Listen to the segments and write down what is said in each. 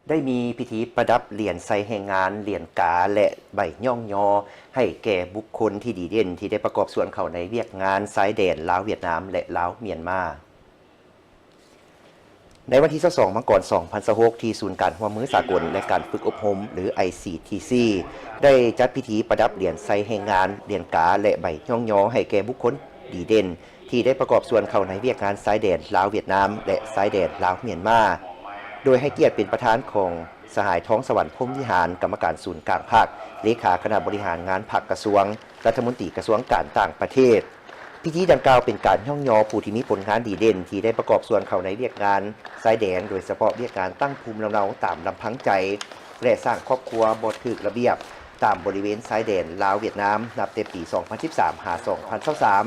ໄດ້ມີພິທີປະດັບຫຼຽນໄຊແຮງງານ, ຫຼຽນກາ ແລະ ໃບຍ້ອງຍໍໃຫ້ແກ່ບຸກຄົນທີ່ດີເດັ່ນ ທີ່ໄດ້ປະກອບສ່ວນເຂົ້າໃນວຽກງານຊາຍແດນລາວ-ຫວຽດນາມ ແລະ ລາວ-ມຽນມາ. ໃນວັນທີຊາວສອງ ມັງກອນ ສອງພັນຊາວຫົກ ທີ່ສູນການຮ່ວມມືສາກົນ ແລະ ການຝຶກອົບຮົມ ຫຼື ໄອຊີທີຊີ ໄດ້ຈັດພິທີປະດັບຫຼຽນໄຊແຮງງານ, ຫຼຽນກາ ແລະ ໃບຍ້ອງຍໍໃຫ້ແກ່ບຸກຄົນດີເດັ່ນ ທີ່ໄດ້ປະກອບສ່ວນເຂົ້າໃນວຽກງານຊາຍແດນລາວ-ຫວຽດນາມ ແລະ ຊາຍແດນລາວ-ມຽນມາ, ໂດຍໃຫ້ກຽດເປັນປະທານຂອງສະຫາຍ ທອງສະຫວັນ ພົມວິຫານ, ກຳມະການສູນກາງພັກ, ເລຂາຄະນະບໍລິຫານງານພັກກະຊວງ, ລັດຖະມົນຕີກະຊວງການຕ່າງປະເທດ. ພິທີດັ່ງກ່າວເປັນການຍ້ອງຍໍຜູ້ທີ່ມີຜົນງານດີເດັ່ນ ທີ່ໄດ້ປະກອບສ່ວນເຂົ້າໃນວຽກງານຊາຍແດນ, ໂດຍສະເພາະວຽກງານຕັ້ງພູມລຳເນົາຕາມລຳພັງໃຈ ແລະ ສ້າງຄອບຄົວບໍ່ຖືກລະບຽບຕາມບໍລິເວນຊາຍແດນລາວ-ຫວຽດນາມ ນັບແຕ່ປີສອງພັນສິບສາມ ຫາ ສອງພັນຊາວສາມ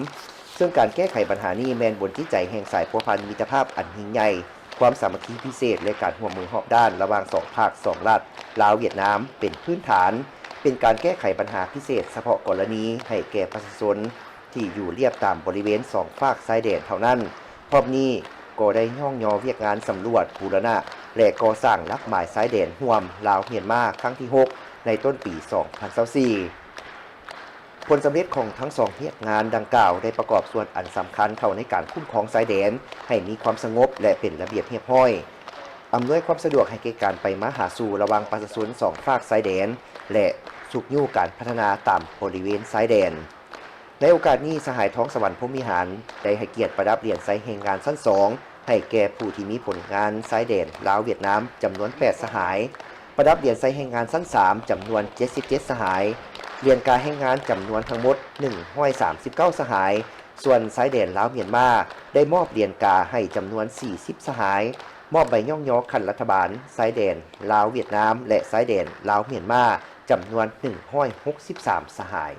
ເຊິ່ງການແກ້ໄຂບັນຫານີ້ແມ່ນບົນຈິດໃຈແຫ່ງສາຍພົວພັນມິດຕະພາບອັນຍິ່ງໃຫຍ່, ຄວາມສາມັກຄີພິເສດ ແລະ ການຮ່ວມມືຮອບດ້ານລະຫວ່າງສອງພາກສອງລັດ ລາວ-ຫວຽດນາມ ເປັນພື້ນຖານ, ເປັນການແກ້ໄຂບັນຫາພິເສດສະເພາະກໍລະນີໃຫ້ແກ່ປະຊາຊົນທີ່ຢູ່ລຽບຕາມບໍລິເວນສອງຟາກຊາຍແດນເທົ່ານັ້ນ. ພ້ອມນີ້ກໍໄດ້ຍ້ອງຍໍວຽກງານສຳຫຼວດ, ບູລະນະ ແລະ ກໍ່ສ້າງຫຼັກໝາຍຊາຍແດນຮ່ວມລາວ-ມຽນມາຄັ້ງທີຫົກ ໃນຕົ້ນປີສອງພັນຊາວສີ່. ຜົນສຳເລັດຂອງທັງສອງວຽກງານດັ່ງກ່າວໄດ້ປະກອບສ່ວນອັນສຳຄັນເຂົ້າໃນການຄຸ້ມຄອງຊາຍແດນໃຫ້ມີຄວາມສະຫງົບ ແລະ ເປັນລະບຽບຮຽບຮ້ອຍ, ອຳນວຍຄວາມສະດວກໃຫ້ແກ່ການໄປມາຫາສູ່ລະຫວ່າງປະຊາຊົນສອງຟາກຊາຍແດນ ແລະ ຊຸກຍູ້ການພັດທະນາຕາມບໍລິເວນຊາຍແດນ. ໃນໂອກາດນີ້, ສະຫາຍ ທອງສະຫວັນ ພົມວິຫານ ໄດ້ໃຫ້ກຽດປະດັບຫຼຽນໄຊແຮງງານຊັ້ນສອງ ໃຫ້ແກ່ຜູ້ທີ່ມີຜົນງານຊາຍແດນລາວ-ຫວຽດນາມ ຈຳນວນແປດສະຫາຍ, ປະດັບຫຼຽນໄຊແຮງງານຊັ້ນສາມ ຈຳນວນເຈັດສິບເຈັດສະຫາຍ, ຫຼຽນກາແຮງງານຈຳນວນທັງໝົດໜຶ່ງຮ້ອຍສາມສິບເກົ້າສະຫາຍ, ສ່ວນຊາຍແດນລາວ-ມຽນມາ ໄດ້ມອບຫຼຽນກາໃຫ້ຈຳນວນສີ່ສິບສະຫາຍ, ມອບໃບຍ້ອງຍໍຂັ້ນລັດຖະບານຊາຍແດນລາວ-ຫວຽດນາມ ແລະ ຊາຍແດນລາວ-ມຽນມາ ຈຳນວນໜຶ່ງຮ້ອຍຫົກສິບສາມສະຫາຍ.